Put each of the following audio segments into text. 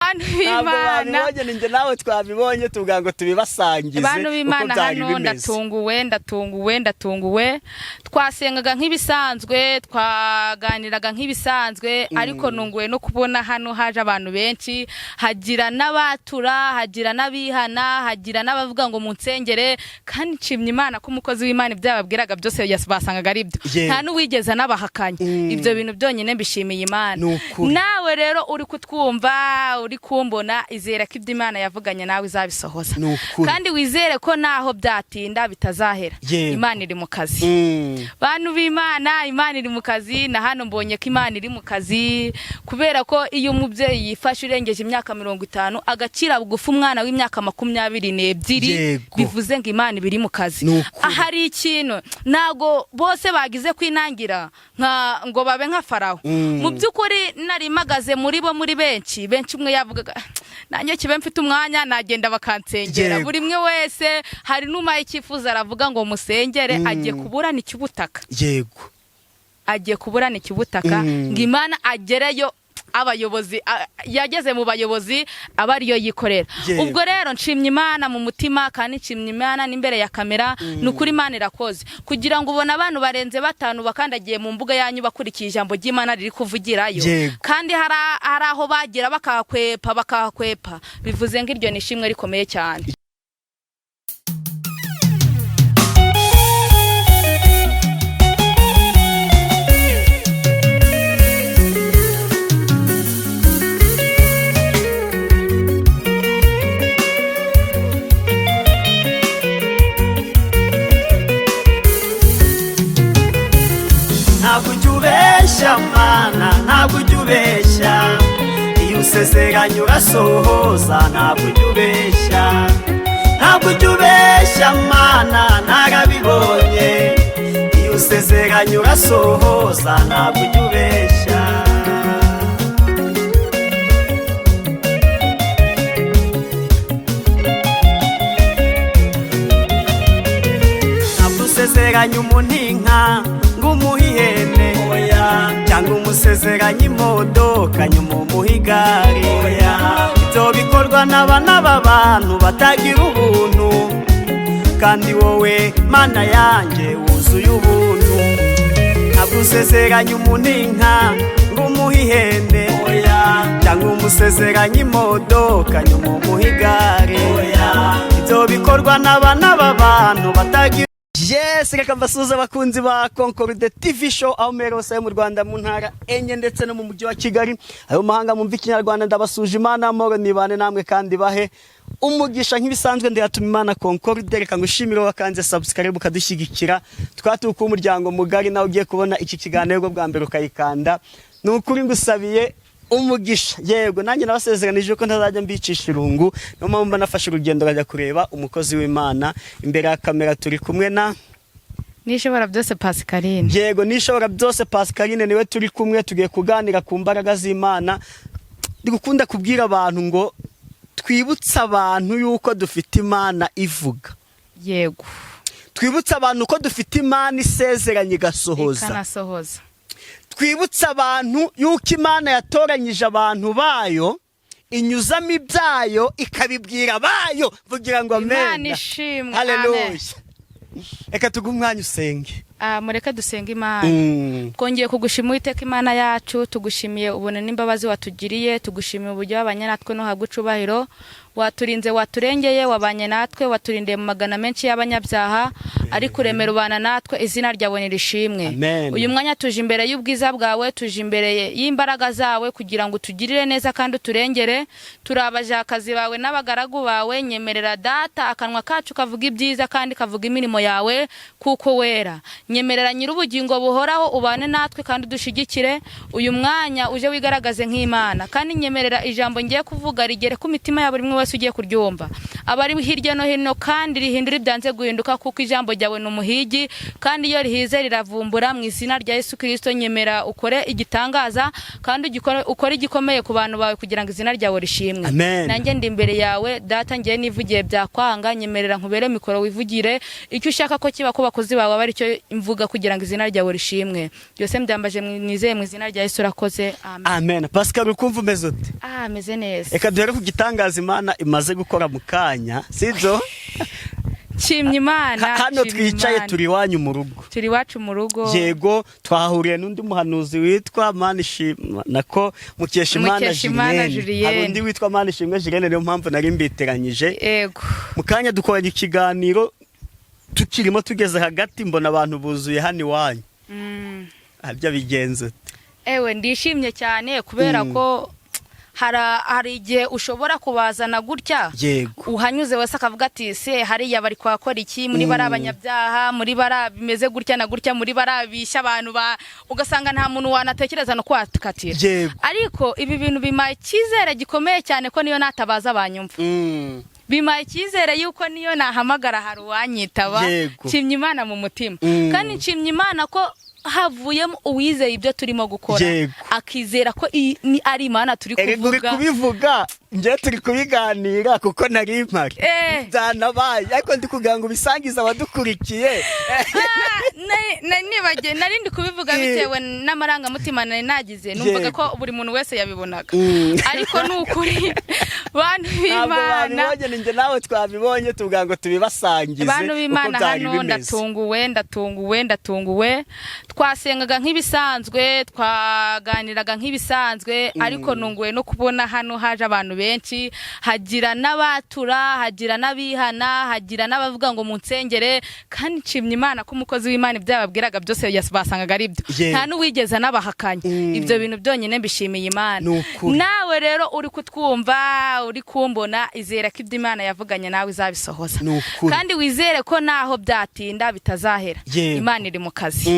Bantu Ntabwo b'Imana. babibonye, ni njye nawe twabibonye, tuvuga ngo tubibasangize Bantu uko b'Imana, byari hano bimeze. ndatunguwe, ndatunguwe, ndatunguwe. Twasengaga nk'ibisanzwe, twaganiraga nk'ibisanzwe, ariko nunguwe no kubona hano haje abantu benshi, hagira n'abatura, hagira n'abihana, hagira n'abavuga ngo munsengere. Kandi nshimye Imana ko umukozi w'Imana ibyo yababwiraga byose basangaga ari byo. Nta n'uwigeze anabahakanya. Ibyo bintu byonyine mbishimiye Imana. Ni ukuri. Nawe rero uri kutwumva, uri kumbona, izera ko ibyo Imana yavuganye nawe izabisohoza. Ni ukuri. Kandi wizere ko naho byatinda bitazahera. Imana iri mu kazi. Bantu b'Imana, Imana iri mu kazi. Na hano mbonye ko Imana iri mu kazi, kubera ko iyo umubyeyi yifashe urengeje imyaka 50 agacira bugufi umwana w'imyaka 22, bivuze ngo Imana iba iri mu kazi. Ni ukuri. Ahari ikintu, ntago bose bagize kwinangira nka ngo babe nka Farawo. Mu by'ukuri nari mpagaze muri bo, muri benshi benshi, umwe yavugaga: "Nanjye kibe mfite umwanya nagenda bakansengera." Buri umwe wese, hari n'umaye icyifuzo, aravuga ngo musengere, agiye kuburana icy'ubutaka. Agiye kuburana icy'ubutaka, ngo Imana agereyo abayobozi, yageze mu bayobozi aba ariyo yikorera. Ubwo rero nshimye Imana mu mutima, kandi nshimye Imana n'imbere ya kamera. Ni ukuri Imana irakoze kugira ngo ubone abantu barenze batanu bakandagiye mu mbuga yanyu, bakurikiye ijambo ry'Imana riri kuvugirayo. Kandi hari aho bagira bakahakwepa, bakahakwepa. Bivuze ngo iryo ni ishimwe rikomeye cyane. Ntabwo ujya ubeshya Mana, ntabwo ujya ubeshya. Iyo usezeranye urasohoza, ntabwo ujya ubeshya. Ntabwo ujya ubeshya Mana, narabibonye. Iyo usezeranye urasohoza, ntabwo ujya ubeshya. Ntabwo usezeranye umuntu inka ngo umuhe ihene, oya, cyangwa umusezeranye imodoka nyuma umuhe igare, oya. Ibyo bikorwa n'abana b'abantu batagira ubuntu, kandi wowe Mana yanjye wuzuye ubuntu. Ntabwo usezeranye umuntu inka ngo umuhe ihene, oya, cyangwa umusezeranye imodoka nyuma umuhe igare, oya. Ibyo bikorwa n'abana b'abantu batagira. Yes, reka mbasuhuze abakunzi ba Concorde TV Show aho muherereye hose mu Rwanda, mu ntara enye ndetse no mu mujyi wa Kigali, ayo mahanga mumva Ikinyarwanda. Ndabasuje, Imana amahoro nibane namwe kandi bahe umugisha. Nk'ibisanzwe ndiyatuma Imana Concorde. Reka ngushimire wakanze subscribe ukadushyigikira, twatuka umuryango mugari. Nawe ugiye kubona iki kiganiro bwa mbere ukayikanda, ni ukuri ngusabiye umugisha. Yego, nanjye nabasezeranije ko ntazajya mbicisha irungu, niyo mpamvu mba nafashe urugendo nkajya kureba umukozi w'Imana. Imbere ya kamera turi kumwe na Nishobora Byose Pascaline. Yego, Nishobora Byose Pascaline niwe turi kumwe, tugiye kuganira ku mbaraga z'Imana. Ndi gukunda kubwira abantu ngo twibutse abantu yuko dufite Imana ivuga. Twibutse abantu ko dufite Imana isezeranye igasohoza. Ikanasohoza. Twibutse abantu yuko Imana yatoranyije abantu bayo, inyuzamo ibyayo, ikabibwira abayo. Kugira ngo Imana amen. ishimwe. Haleluya. Reka tuguhe umwanya usenge. Ah, mureke dusenge Imana. Twongeye kugushima, Uwiteka Imana yacu. Tugushimiye ubuntu n'imbabazi watugiriye, tugushimiye uburyo wabanye natwe no habwa icubahiro. Waturinze, waturengeye, wabanye natwe, waturindiye mu magana menshi y'abanyabyaha, ariko uremera ubana natwe. Izina ryawe nirishimwe. Amen. Uyu mwanya tuje imbere y'ubwiza bwawe, tuje imbere y'imbaraga zawe kugira ngo utugirire neza kandi uturengere. Turi abajakazi bawe n'abagaragu bawe. Nyemerera Data, akanwa kacu kavuga ibyiza kandi kavuga imirimo yawe kuko wera. Nyemerera Nyir'ubugingo buhoraho ubane natwe kandi udushigikire. Uyu mwanya uje wigaragaze nk'Imana, kandi nyemerera ijambo ngiye kuvuga rigere ku mitima ya buri umwe wese ugiye kuryumva, abari hirya no hino, kandi rihindura ibyanze guhinduka, kuko ijambo ryawe ni umuhigi, kandi iyo rihize riravumbura. Mu izina rya Yesu Kirisito, nyemera ukore igitangaza kandi ukore igikomeye ku bantu bawe kugira ngo izina ryawe rishimwe. Amen. Nanjye ndi imbere yawe Data, ngiye nivugiye byakwanga, nyemerera nkubere mikoro wivugire icyo ushaka ko kiba ku bakozi bawe, aba aricyo Mvuga kugira ngo izina ryawe rishimwe. Byose mbyambaje nizeye mu izina rya Yesu, urakoze, amen. Amen. Pascal, ukumva umeze ute? Ah, meze neza. Reka duhere ku gitangaza Imana imaze gukora mu kanya, sibyo? Nshimye Imana. Hano Nshimye twicaye Imana. turi iwanyu mu rugo. Turi iwacu mu rugo. Yego, twahahuriye n'undi muhanuzi witwa Manishima, nako Mukeshimana Mukeshimana Julienne. Julienne. Hari undi witwa Manishimwe Julienne, niyo mpamvu nari mbiteranyije. Mu kanya dukoranye ikiganiro, tukirimo tugeze hagati mbona abantu buzuye hano iwanyu. Harya bigenze ute? Ewe, ndishimye cyane kubera ko hari igihe ushobora kubazana gutya, uhanyuze wese akavuga ati: "Se hariya bari kuhakora iki? Muri bari abanyabyaha, muri bari bimeze gutya na gutya, muri bari bisha abantu ba", ugasanga nta muntu wanatekereza no kuhakatira. Ariko ibi bintu bimpaye icyizere gikomeye cyane ko niyo natabaza banyumva. Bimpaye icyizere yuko niyo nahamagara hari uwanyitaba. Nshimye Imana mu mutima. Kandi nshimye Imana ko havuyemo uwizeye ibyo turimo gukora, akizera ko iyi ari Imana turi Erega uri kuvuga. kubivuga, njye turi kubiganira kuko nari mpari. Byanabaye, ariko ndi kugira ngo ubisangize abadukurikiye. Ah, nibagiwe nari ndi kubivuga bitewe n'amarangamutima nari nagize, numvaga ko buri muntu wese yabibonaga. Ariko ni ukuri, bantu Ntabwo b'Imana, babibonye, ni njye nawe twabibonye, tuvuga ngo tubibasangize bantu uko b'Imana, byari hano bimeze. ndatunguwe, ndatunguwe, ndatunguwe. Twasengaga nk'ibisanzwe, twaganiraga nk'ibisanzwe, ariko nunguwe no kubona hano haje abantu benshi, hagira n'abatura, hagira n'abihana, hagira n'abavuga ngo munsengere. Kandi nshimye Imana ko umukozi w'Imana ibyo yababwiraga byose basangaga ari byo. Nta n'uwigeze anabahakanya. Ibyo bintu byonyine mbishimiye Imana. Ni ukuri. Nawe rero uri kutwumva, uri kumbona, izera ko ibyo Imana yavuganye nawe izabisohoza. Ni ukuri. Kandi wizere ko naho byatinda bitazahera. Imana iri mu kazi.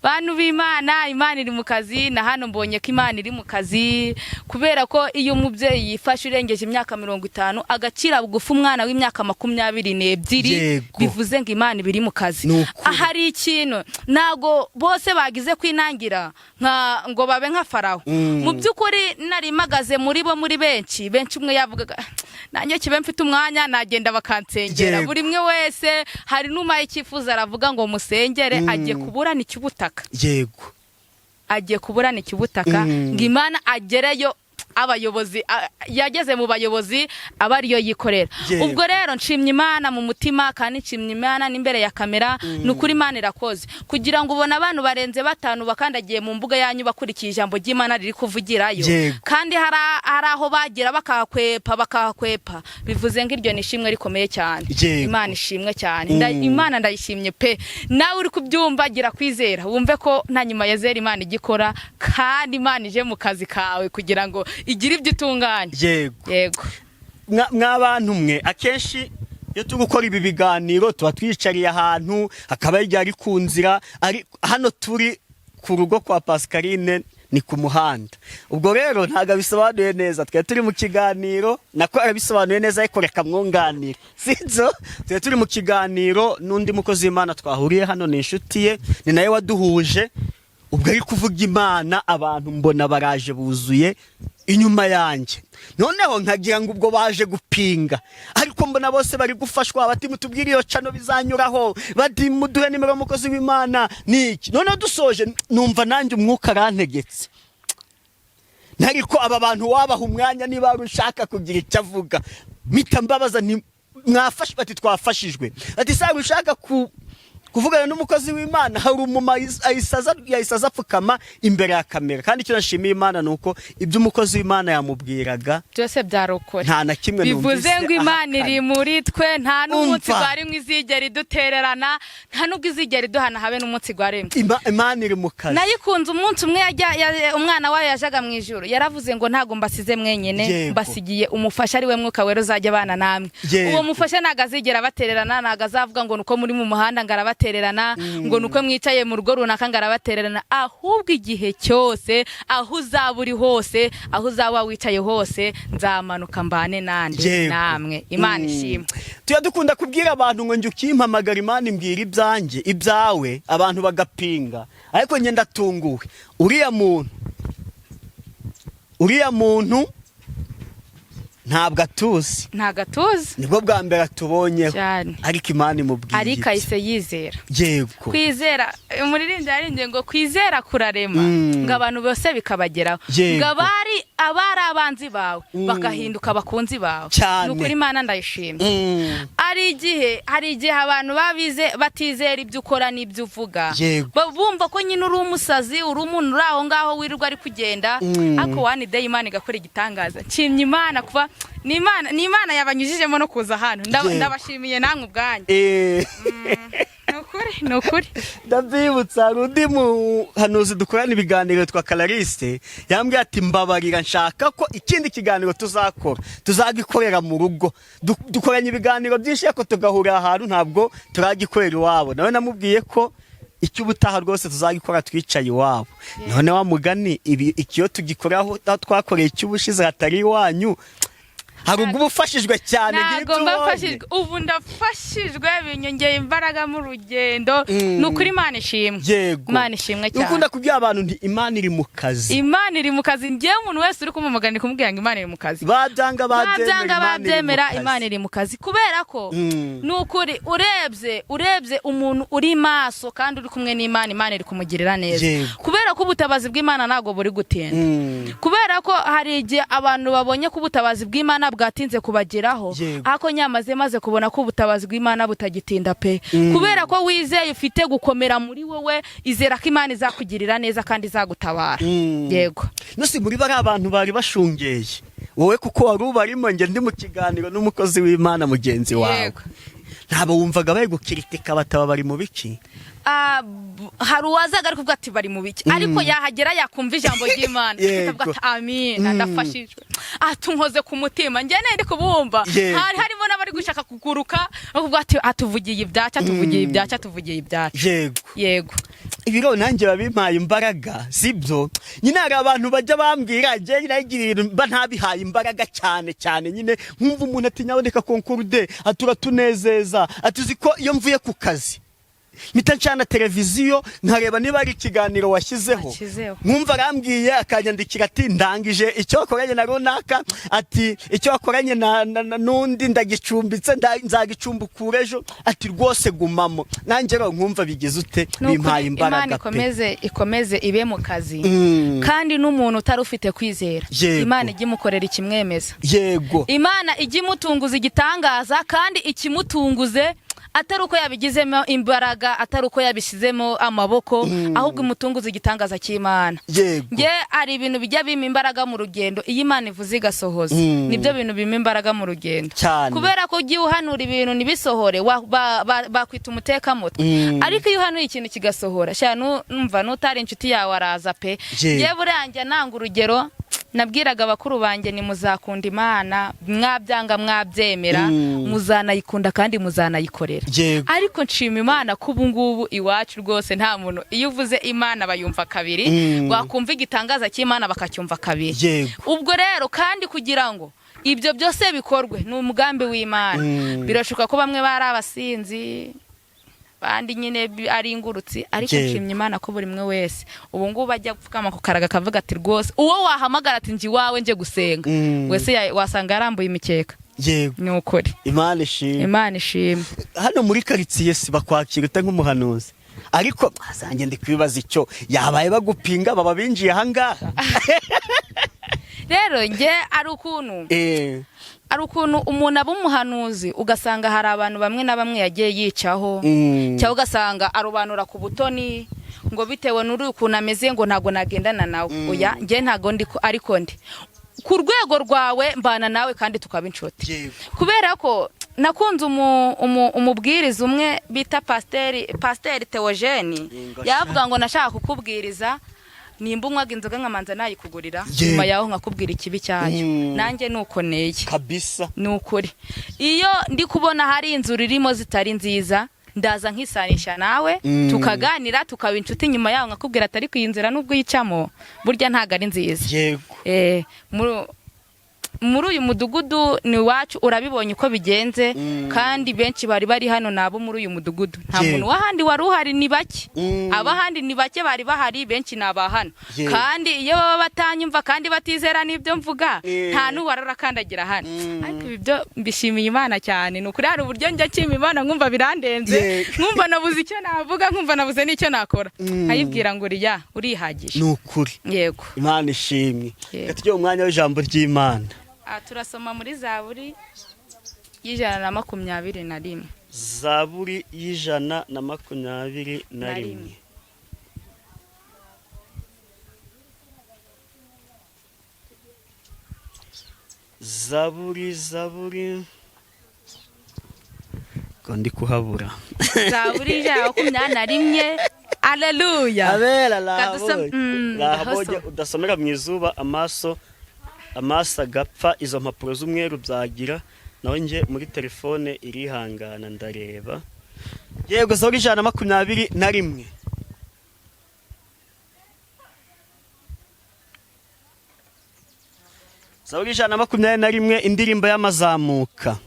Bantu b'Imana, Imana iri mu kazi. Na hano mbonye ko Imana iri mu kazi, kubera ko iyo umubyeyi yifashe urengeje imyaka 50 agacira bugufi umwana w'imyaka 22, bivuze ngo Imana iba iri mu kazi. Ni ukuri. Ahari ikintu, ntago bose bagize kwinangira nka ngo babe nka Farawo. Mu by'ukuri nari mpagaze muri bo, muri benshi benshi, umwe yavugaga: "Nanjye kibe mfite umwanya nagenda bakansengera." Buri umwe wese, hari n'umaye icyifuzo, aravuga ngo musengere, agiye kuburana icy'ubutaka. Agiye kuburana icy'ubutaka, ngo Imana agereyo abayobozi, yageze mu bayobozi aba ariyo yikorera. Ubwo rero nshimye Imana mu mutima, kandi nshimye Imana n'imbere ya kamera. Ni ukuri Imana irakoze kugira ngo ubone abantu barenze batanu bakandagiye mu mbuga yanyu, bakurikiye ijambo ry'Imana riri kuvugirayo. Kandi hari aho bagira bakahakwepa, bakahakwepa. Bivuze ngo iryo ni ishimwe rikomeye cyane. Imana ishimwe cyane. Imana ndayishimye pe. Nawe uri kubyumva, gira kwizera, wumve ko nta nyuma ya zero Imana igikora, kandi Imana ije mu kazi kawe kugira ngo igire ibyo itunganya. Yego. Mw'abantu mwe, akenshi iyo turi gukora ibi biganiro tuba twicariye ahantu, hakaba igihe ari ku nzira, ari hano turi ku rugo kwa Pascaline, ni ku muhanda. Ubwo rero ntabwo abisobanuye neza, twari turi mu kiganiro, nako arabisobanuye neza, ariko reka mwunganire, sinzo. Twari turi mu kiganiro n'undi mukozi w'Imana twahuriye hano, ni inshuti ye, ni nawe waduhuje. Ubwo ari kuvuga Imana, abantu mbona baraje buzuye inyuma yanjye, noneho nkagira ngo ubwo baje gupinga, ariko mbona bose bari gufashwa, bati: "Mutubwire iyo channel bizanyuraho", bati: "Muduhe nimero y'umukozi w'Imana", niki. Noneho dusoje numva nanjye umwuka arantegetse, ariko aba bantu wabaha umwanya niba wari ushaka kugira icyo avuga. Mpita mbabaza nti: "Mwafashe?" Bati: "Twafashijwe." Ati: "Saba ushaka kuvugana n'umukozi w'Imana." Hari umuma yahise aza apfukama imbere ya kamera. Kandi icyo nashimiye Imana ni uko ibyo umukozi w'Imana yamubwiraga byose byari ukuri. Nta na kimwe Bivuze numvise ngo Imana iri ahakana. muri twe, nta n'umunsi Umva. gwa rimwe izigera idutererana, nta n'ubwo izigera iduhana, habe n'umunsi gwa rimwe. Imana iri mu kazi. Nayikunze. Umunsi umwe umwana wayo yajaga mu ijuru, yaravuze ngo: "Ntabwo mbasize mwenyine, mbasigiye umufasha, ari we Mwuka Wera, uzajya abana namwe." Uwo mufasha ntabwo azigera abatererana, ntabwo azavuga ngo nuko muri mu muhanda ngo arabatererana, ngo nuko mwicaye mu rugo runaka ngo arabatererana, ahubwo igihe cyose, aho uzaba uri hose, aho uzaba wicaye hose, nzamanuka mbane nande? Namwe. Imana ishimwe. Tuya dukunda kubwira abantu ngo njye ukimpamagara, Imana imbwira ibyanjye, ibyawe, abantu bagapinga, ariko njye ndatunguwe. Uriya muntu, uriya muntu Ntabwo atuzi. Ntabwo atuzi. Nibwo bwa mbere atubonyeho. Cyane. Ariko Imana imubwiye ariko ibyo. Ahise yizera. Kwizera, umuririmbyi yaririmbye ngo kwizera kurarema, ngo abantu bose bikabageraho, ngo abari abanzi bawe bagahinduka abakunzi bawe. Ni ukuri, Imana ndayishimye. Hari igihe abantu babize batizera ibyo ukora n'ibyo uvuga. Bumva ko nyine uri umusazi, uri umuntu uri aho ngaho wirirwa ari kugenda, ariko one day Imana igakora igitangaza. Nshimye Imana kuba ni Imana yabanyujijemo no kuza hano. Ndabashimiye namwe ubwanyu. Ni ukuri, ni ukuri. Ndabyibutsa, hari undi muhanuzi dukorana ibiganiro twa Clarisse, yambwiye ati: "Mbabarira, nshaka ko ikindi kiganiro tuzakora tuzagikorera mu rugo." Dukoranye ibiganiro byinshi ariko tugahurira ahantu, ntabwo turagikorera iwabo. Nawe namubwiye ko icyo ubutaha rwose tuzagikora twicaye iwabo. None wa mugani, ibi ikiyo tugikoraho aho twakoreye icy'ubushize hatari iwanyu, hari ubwo uba ufashijwe cyane Ntabwo nk'ibyo mba ubonye. mfashijwe. Ubu ndafashijwe, binyongeye imbaraga mu rugendo. Ni ukuri, Imana ishimwe. Imana ishimwe cyane. Ukunda kubwira abantu nti Imana iri mu kazi. Imana iri mu kazi. Njyewe umuntu wese uri kumumagana ndi kumubwira ngo Imana iri mu kazi. Babyanga babyemera, Babyanga Imana iri mu babyemera, kazi. Imana iri mu kazi, kubera ko ni ukuri, urebye umuntu uri maso kandi uri kumwe n'Imana, Imana iri kumugirira neza, kubera ko ubutabazi bw'Imana ntabwo buri gutinda. Kubera ko hari igihe abantu babonye ko ubutabazi bw'Imana bwatinze kubageraho, ariko nyamaze maze kubona ko ubutabazi bw'Imana butagitinda pe. Kubera ko wizeye, ufite gukomera muri wowe, izera ko Imana izakugirira neza kandi izagutabara. Yego. Nose muri bariya abantu bari bashungeye wowe, kuko wari ubarimo, njye ndi mu kiganiro n'umukozi w'Imana mugenzi wawe, ntabwo wumvaga bari gukiritika bataba bari mu biki? Ah, hari uwazaga ari kuvuga ati bari mu biki, ariko yahagera yakumva ijambo ry'Imana, akavuga ati: "Amina, ndafashijwe, atunkoze ku mutima." Njye ndi kubumva. Hari harimo n'abari gushaka kuguruka bakuvuga ati atuvugiye ibyacu, atuvugiye ibyacu, atuvugiye ibyacu. Yego. Ibiro nanjye babimpaye imbaraga, sibyo? Nyine hari abantu bajya bambwira, njye nagira ibintu mba ntabihaye imbaraga cyane cyane. Nyine nkumva umuntu ati: "Nyaboneka Concorde, atura tunezeza." Ati: "Uzi ko iyo mvuye ku kazi mpita ncana televiziyo nkareba niba ari ikiganiro washyizeho?" Washyizeho. Nkumva arambwiye, akanyandikira ati: "Ndangije icyo wakoranye na runaka." Ati: "Icyo wakoranye na n'undi ndagicumbitse, nzagicumbukura ejo." Ati: "Rwose gumamo." Nanjye rero nkumva bigize ute, Ni ukuri, bimpaye Imana imbaraga pe. ikomeze ibe mu kazi. Kandi n'umuntu utari ufite kwizera, Imana ijye imukorera ikimwemeza. Imana ijye imutunguza igitangaza, kandi ikimutunguze atari uko yabigizemo imbaraga, atari uko yabishyizemo amaboko, ahubwo imutunguze igitangaza cy'Imana. Nge hari ibintu bijya bimpa imbaraga mu rugendo: iyo Imana ivuze igasohoza, nibyo bintu bimpa imbaraga mu rugendo. Kubera ko ugiye uhanura ibintu ntibisohore, bakwita umutekamutwe. Ariko iyo uhanuye ikintu kigasohora, sha, numva n'utari inshuti yawe araza pe. Ngewe buriya njya nanga urugero, nabwiraga abakuru banjye: "Nimuzakunda Imana, mwabyanga mwabyemera, muzanayikunda kandi muzanayikorera." Ariko nshima Imana ko ubu ngubu iwacu rwose nta muntu, iyo uvuze Imana bayumva kabiri, wakumva igitangaza cy'Imana bakacyumva kabiri. Ubwo rero kandi kugira ngo ibyo byose bikorwe ni umugambi w'Imana. Birashoboka ko bamwe bari abasinzi, bandi nyine ari ingurutsi, ariko nshimye Imana ko buri umwe wese ubu ngubu ajya gupfukama ku karaga akavuga ati rwose uwo wahamagara ati njye iwawe nje gusenga, wese wasanga yarambuye imikeka. Ni ukuri. Imana ishimwe. Imana ishimwe. Hano muri karitsiye si bakwakira ute nk'umuhanuzi? Ariko zanjye ndi kwibaza icyo yabaye bagupinga, baba binjiye ahangaha. Rero njye ari ukuntu umuntu aba umuhanuzi, ugasanga hari abantu bamwe na bamwe yagiye yicaho, cyangwa ugasanga arobanura ku butoni ngo bitewe n'uri ukuntu ameze ngo ntabwo nagendana nawe. Oya, njye ntabwo ndi ariko ndi ku rwego rwawe, mbana nawe kandi tukaba inshuti. Kubera ko nakunze umubwiriza umwe bita pasiteri Teogene, yavuga ngo nashaka kukubwiriza nimba unywaga inzoga nkamanza nayikugurira, nyuma yaho nkakubwira ikibi cyayo. Nanjye nuko neye. Ni ukuri, iyo ndi kubona hari inzu ririmo zitari nziza, ndaza nkisanisha nawe, tukaganira, tukaba inshuti, nyuma yaho nkakubwira atari iyi nzira nubwo uyicamo burya ntabwo ari nziza. Muri uyu mudugudu ni iwacu, urabibonye uko bigenze, kandi benshi bari bari hano ni abo muri uyu mudugudu, nta muntu w'ahandi wari uhari, ni bake. Abahandi ni bake bari bahari, benshi ni aba hano. Kandi iyo baba batanyumva kandi batizera n'ibyo mvuga, nta n'uwari urakandagira hano. Ariko ibi byo mbishimiye Imana cyane. Ni ukuri, hari uburyo njya nshima Imana nkumva birandenze, nkumva nabuze icyo navuga, nkumva nabuze n'icyo nakora, nkayibwira ngo uriya urihagije. Ni ukuri. Yego. Imana ishimwe. Yego. Reka tujye mu mwanya w'ijambo ry'Imana. Aha turasoma muri Zaburi y'121. Zaburi y'121. Na rimwe. Zaburi ngo ndi kuhabura. Zaburi y'121, aleluya. Abera. Rahabonye. Ndahasoma. Udasomera mu izuba, amaso agapfa, izo mpapuro z'umweru byagira. Nawe njye muri telefone irihangana, ndareba. Yego, zaburi 121. Zaburi 121, indirimbo y'amazamuka.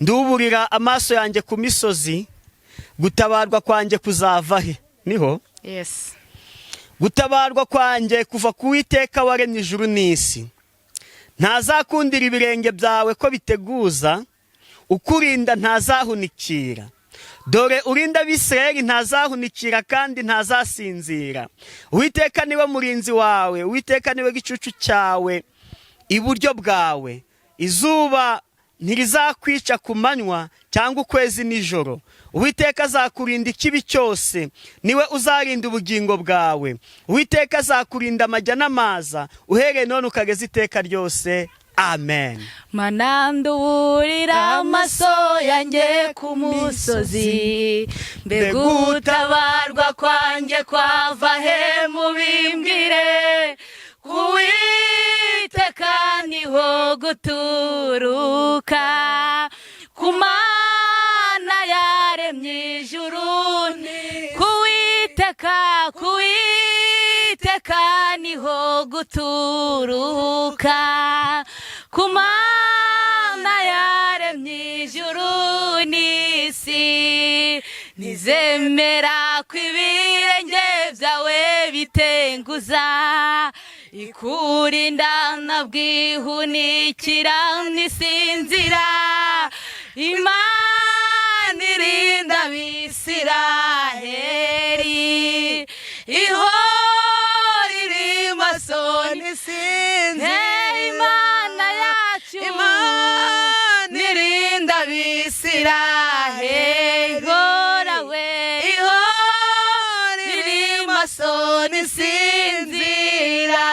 Nduburira amaso yanjye ku misozi, gutabarwa kwanjye kuzava he? Niho? Yes. Gutabarwa kwanjye kuva ku Witeka waremye ijuru n'isi. Ntazakundira ibirenge byawe ko biteguza, ukurinda ntazahunikira. Dore urinda Abisirayeli ntazahunikira kandi ntazasinzira. Uwiteka niwe murinzi wawe, Uwiteka niwe gicucu cyawe iburyo bwawe. Izuba ntirizakwica ku manywa cyangwa ukwezi nijoro. Uwiteka azakurinda ikibi cyose, niwe uzarinda ubugingo bwawe. Uwiteka azakurinda amajya n'amaza, uhereye none ukageza iteka ryose. Amen. Mana, nduburira amaso yanjye ku musozi, mbega gutabarwa kwanjye kwava he? Mubimbwire. Kuwiteka niho guturuka, ku Mana yaremye ijuru. Kuwiteka, Kuwiteka niho guturuka, ku Mana yaremye ijuru n'isi. Ntizemera ko ibirenge byawe bitenguza, ikurinda nabwihunikira ntisinzira. Imana irinda Abisiraheli, ihora iri maso. Hey, Imana yacu Imana irinda Abisiraheli, ihora we, ihora iri maso ntisinzira.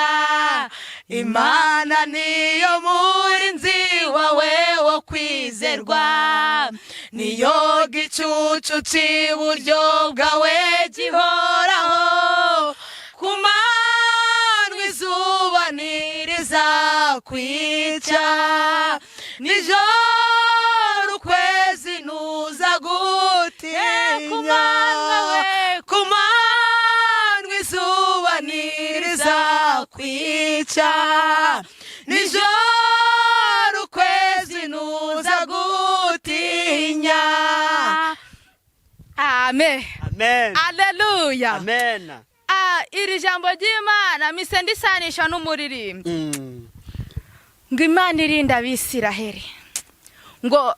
Imana niyo murinzi wawe wo kwizerwa, niyo gicucu cy'iburyo bwawe gihoraho. Ku manywa izuba ntirizakwica, nijoro ukwezi ntuza gutinya. Ku manywa we, ku manywa izuba ntirizakwica, nijoro ukwezi ntuza gutinya. Amen. Amen. Aleluya. Amen. Iri jambo ry'Imana mise ndisanisha n'umuririmbyi ngo Imana irinda Abisiraheli, ngo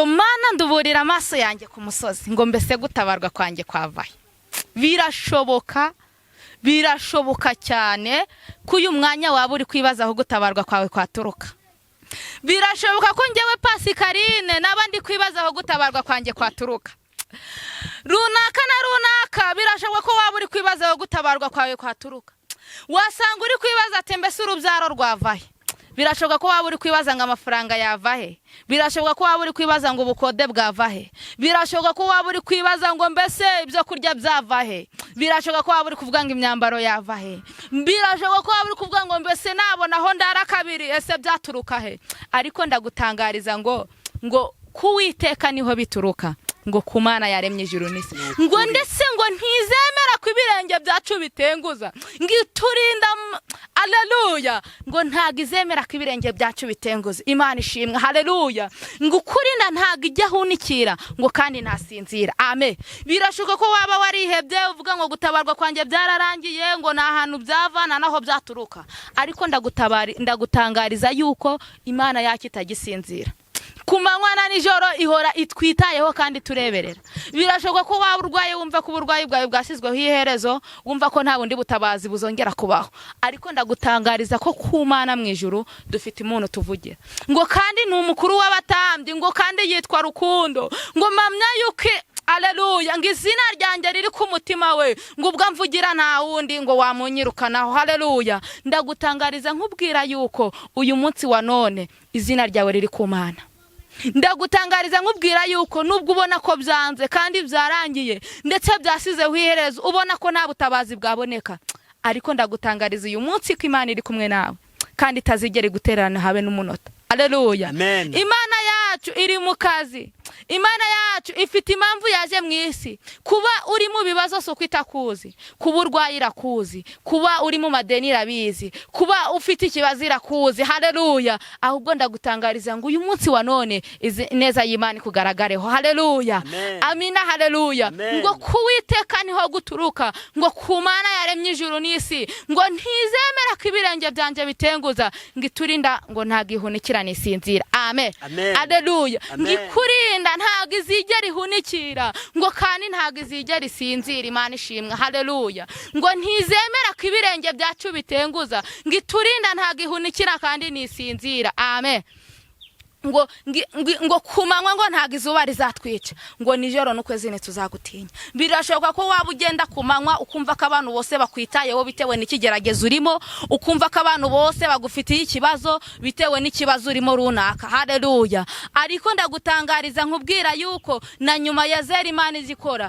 Mana nduburira amaso yanjye ku musozi, ngo mbese gutabarwa kwanjye kwavahe? Birashoboka, birashoboka cyane ko uyu mwanya waba uri kwibaza aho gutabarwa kwawe kwaturuka. Birashoboka ko njyewe Pasikarine naba ndi kwibaza aho gutabarwa kwanjye kwaturuka, runaka na runaka. Birashoboka ko waba uri kwibaza aho gutabarwa kwawe kwaturuka. Wasanga uri kwibaza ati mbese urubyaro rwava he? Birashoboka ko waba uri kwibaza ngo amafaranga yava he? Birashoboka ko waba uri kwibaza ngo ubukode bwava he? Birashoboka ko waba uri kwibaza ngo mbese ibyo kurya byava he? Birashoboka ko waba uri kuvuga ngo imyambaro yava he? Birashoboka ko waba uri kuvuga ngo mbese nabona aho ndara kabiri, ese byaturuka he? Ariko ndagutangariza ngo kuwiteka niho bituruka, ngo ku Mana yaremye ijuru n'isi, ngo ndetse ngo Ngo ntizemera ko ibirenge byacu bitenguza, ngo iturinda. Aleluya! Ngo ntabwo izemera ko ibirenge byacu bitenguza. Imana ishimwe, haleluya. Ngo ukurinda ntabwo ijya ahunikira, ngo kandi ntasinzira. Amen. Birashoboka ko waba warihebye, uvuga ngo gutabarwa kwanjye byararangiye, ngo ni ahantu byava nta naho byaturuka, ariko ndagutangariza yuko Imana yacu itagisinzira. Ku manywa na nijoro ihora itwitayeho kandi tureberera. Birashoboka ko waba urwaye, wumva ko uburwayi bwawe bwashyizweho iherezo, wumva ko nta bundi butabazi buzongera kubaho, ariko ndagutangariza ko ku Mana mu ijuru dufite umuntu tuvugira, ngo kandi ni umukuru w'abatambyi, ngo kandi yitwa Rukundo. Ngo mpamya yuko, aleluya, ngo izina ryanjye riri ku mutima we, ngo ubwo amvugira nta wundi ngo wamunyirukanaho. Haleluya! Ndagutangariza nkubwira yuko uyu munsi wa none izina ryawe riri ku Mana. Ndagutangariza nkubwira yuko nubwo ubona ko byanze kandi byarangiye, ndetse byasizeho iherezo, ubona ko nta butabazi bwaboneka, ariko ndagutangariza uyu munsi ko Imana iri kumwe nawe kandi itazigera igutererana habe n'umunota. Aleluya! Amen. Imana yacu iri mu kazi. Imana yacu ifite impamvu yaje mu isi. Kuba uri mu bibazo si uko itakuzi. Kuba urwaye irakuzi, kuba uri mu madeni irabizi, kuba ufite ikibazo irakuzi. Haleluya! Ahubwo ndagutangariza ngo uyu munsi wa none izi neza y'Imana ikugaragareho. Haleluya! Amen. Amina, haleluya. Amen. Ngo kuwiteka niho guturuka, ngo ku Mana yaremye ijuru n'isi, ngo ntizemera ko ibirenge byanjye bitenguza, ngo iturinda, ngo ntabwo ihunikira nisinzira. Amen. Amen. Aleluya! Amen. Ngo ikurinda ntabwo izigera ihunikira, ngo kandi ntabwo izigera isinzira. Imana ishimwe, haleluya. Ngo ntizemera ko ibirenge byacu bitenguza, ngo iturinda ntabwo ihunikira kandi nisinzira. Amen. Ngo ku manywa ngo ntabwo izuba rizatwica, ngo nijoro n'ukwezi ntituzagutinya. Birashoboka ko waba ugenda ku manywa ukumva ko abantu bose bakwitayeho bitewe n'ikigeragezo urimo, ukumva ko abantu bose bagufitiye ikibazo bitewe n'ikibazo urimo runaka. Haleluya! Ariko ndagutangariza nkubwira yuko na nyuma ya zero Imana izikora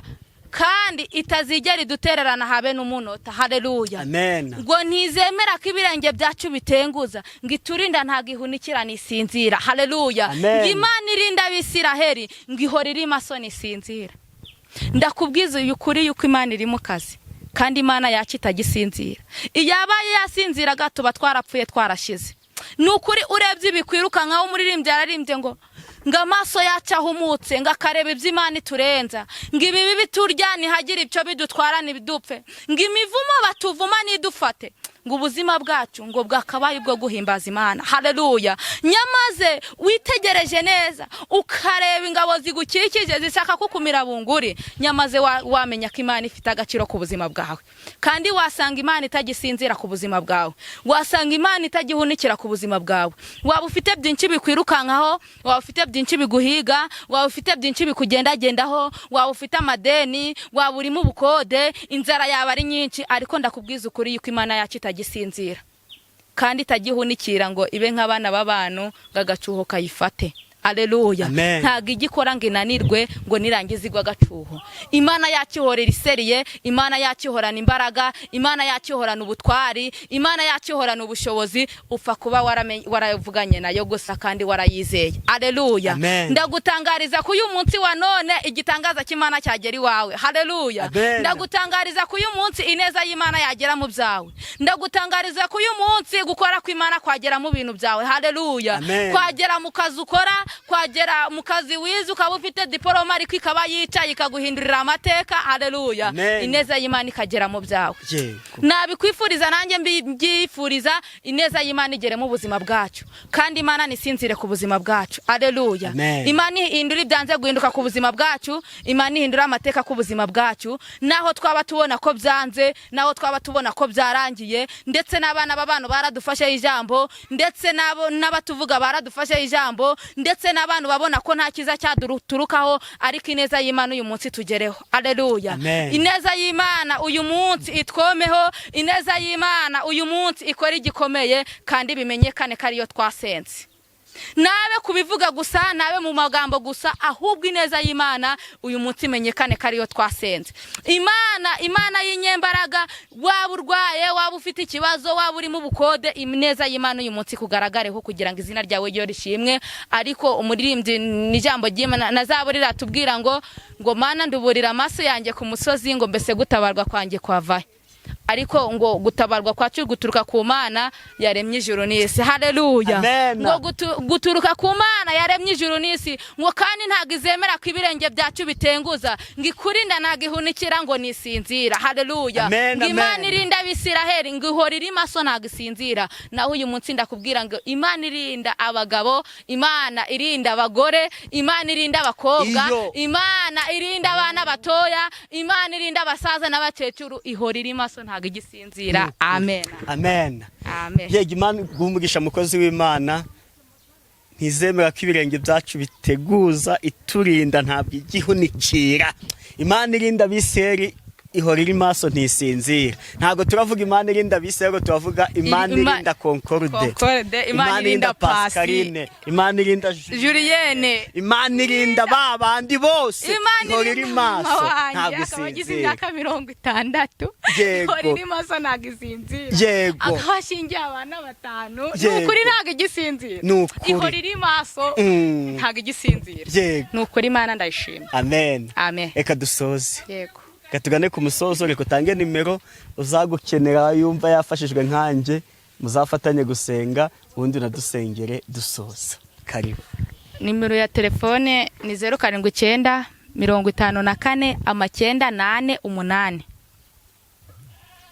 kandi itazigera idutererana habe n'umunota. Haleluya! Amen. Ngo ntizemera ko ibirenge byacu bitenguza, ngo iturinda ntabwo ihunikira nisinzira. Haleluya! Amen. Ngo Imana irinda Abisiraheli, ngo ihora iri maso nisinzira. Ndakubwiza uyu ukuri yuko Imana iri mu kazi kandi Imana yacu itagisinzira. Iyabaye yasinziraga tuba twarapfuye, twarashize. Ni ukuri, urebye ibikwirukankaho, umuririmbyi yararimbye ngo amaso yacu ahumutse, ngo akareba ibyo Imana iturenza, ngo ibibi biturya ntihagire icyo bidutwara, ntibidupfe, ngo imivumo batuvuma nidufate, ngo ubuzima bwacu ngo bwakabaye ubwo guhimbaza Imana. Haleluya! Nyamaze witegereje neza, ukareba ingabo zigukikije zishaka kukumira bunguri, nyamaze wamenya ko Imana ifite agaciro ku buzima bwawe, kandi wasanga Imana itagisinzira ku buzima bwawe, wasanga Imana itagihunikira ku buzima bwawe. Waba ufite byinshi bikwirukankaho, waba ufite byinshi biguhiga, waba ufite byinshi bikugendagendaho, waba ufite amadeni, waba urimo ubukode, inzara yaba ari nyinshi, ariko ndakubwiza ukuri yuko Imana yacu itagisinzira kandi itagihunikira ngo ibe nk'abana b'abantu ngo agacuho kayifate. Aleluya! Amen. Ntabwo ijya ikora ngo inanirwe, ngo nirangize igwa agacuho. Imana yacu ihorera iseriye, Imana yacu ihorana imbaraga, Imana yacu ihorana ubutwari, Imana yacu ihorana ubushobozi. Upfa kuba waravuganye nayo gusa kandi warayizeye. Aleluya! Amen. Ndagutangariza ko uyu munsi wa none igitangaza cy'Imana cyagera iwawe. Haleluya! Amen. Ndagutangariza ko uyu munsi ineza y'Imana yagera mu byawe. Ndagutangariza ko uyu munsi gukora kw'Imana kwagera mu bintu byawe. Haleluya! Amen. Kwagera mu kazi ukora, kwagera mu kazi wize, ukaba ufite diporome ariko ikaba yicaye, ikaguhindurira amateka. Haleluya! Amen. Ineza y'Imana ikagera mu byawe. Yego. Nabikwifuriza nanjye mbyifuriza, ineza y'Imana igere mu buzima bwacu kandi Imana nisinzire ku buzima bwacu. Aleluya! Amen. Imana ihindura ibyanze guhinduka ku buzima bwacu, Imana ihindura amateka ku buzima bwacu, naho twaba tubona ko byanze, naho twaba tubona ko byarangiye, ndetse n'abana b'abantu baradufasheho ijambo, ndetse n'abo n'abatuvuga baradufasheho ijambo, ndetse n'abantu babona ko nta cyiza cyaduturukaho, ariko ineza y'Imana uyu munsi tugereho. Aleluya! Amen. Ineza y'Imana uyu munsi itwomeho, ineza y'Imana uyu munsi ikora igikomeye kandi bimenyekane ko ariyo twasenze. Nabe kubivuga gusa, nabe mu magambo gusa, ahubwo ineza y'Imana uyu munsi imenyekane ko ariyo twasenze. Imana y'inyembaraga, waba urwaye, waba ufite ikibazo, waba urimo ubukode, ineza y'Imana uyu munsi kugaragareho kugira ngo izina ryawe ryo rishimwe. Ariko umuririmbyi n'ijambo ry'Imana na zaburi riratubwira ngo "Mana, nduburira amaso yanjye ku musozi, ngo mbese gutabarwa kwanjye kwavahe?" Ariko ngo gutabarwa kwacu guturuka ku Mana yaremye ijuru n'isi. Haleluya! Amen. Ngo guturuka ku Mana yaremye ijuru n'isi, ngo kandi ntabwo izemera ko ibirenge byacu bitenguza, ngo ikurinda ntabwo ihunikira, ngo nisinzira. Haleluya! Amen, Ngo Imana amen. irinda Abisiraheli, ngo ihora iri maso, ntabwo isinzira. Naho uyu munsi ndakubwira ngo Imana irinda abagabo, Imana irinda abagore, Imana irinda abakobwa, Iyo. Imana irinda abana batoya, Imana irinda abasaza n'abakecuru, ihora iri maso, ntabwo igisinzira. Amen. Amen. Amen. Yego, Imana iguhe umugisha, mukozi w'Imana. Ntizemera ko ibirenge byacu biteguza, iturinda ntabwo ijya ihunikira. Imana irinda Abisirayeli ihora iri maso, ntisinzira. Ntabwo turavuga Imana irinda Abisirayeli, turavuga Imana irinda Concorde. Concorde, Imana irinda Pasi. Pascaline, Imana irinda Julienne. Imana irinda ba bandi bose. Imana Ihora iri irinda maso, mama wanjye ntabwo akaba agize isinzira. imyaka 60. Ihora iri maso, ntabwo isinzira. Akaba ashingiye abana batanu. Ni ukuri, ntabwo igisinzira. Ni ukuri. Ihora iri maso, ntabwo igisinzira. Ni ukuri, Imana ndayishima. Amen. Amen. Reka dusoze. Yego. Reka tugane ku musozo. Reka utange nimero, uzagukenera yumva yafashijwe nkanjye, muzafatanye gusenga, ubundi unadusengere dusoza. Karibu. Nimero ya telefone ni 079 54 948.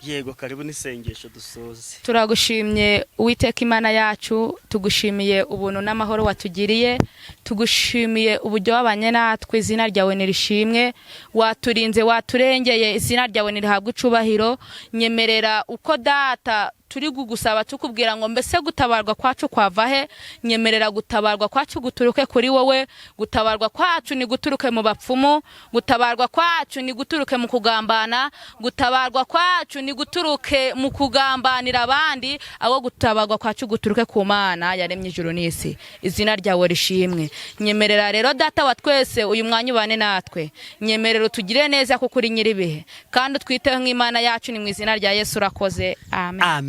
Yego, karibu n'isengesho dusoze. Turagushimye Uwiteka Imana yacu, tugushimiye ubuntu n'amahoro watugiriye, tugushimiye uburyo wabanye natwe. Izina ryawe nirishimwe. Waturinze, waturengeye, izina ryawe nirihabwe icubahiro. Nyemerera uko Data turi kugusaba, tukubwira ngo mbese gutabarwa kwacu kwava he? Nyemerera gutabarwa kwacu guturuke kuri wowe. Gutabarwa kwacu ni guturuke mu bapfumu, gutabarwa kwacu ni guturuke mu kugambana, gutabarwa kwacu ni guturuke mu kugambanira abandi, aho gutabarwa kwacu guturuke ku Mana yaremye ijuru n'isi. Izina ryawe rishimwe. Nyemerera rero Data wa twese, uyu mwanya ubane natwe. Nyemerera utugire neza kuko uri nyir'ibihe, kandi utwiteho nk'Imana yacu. Ni mu izina rya Yesu urakoze, amen. Amen.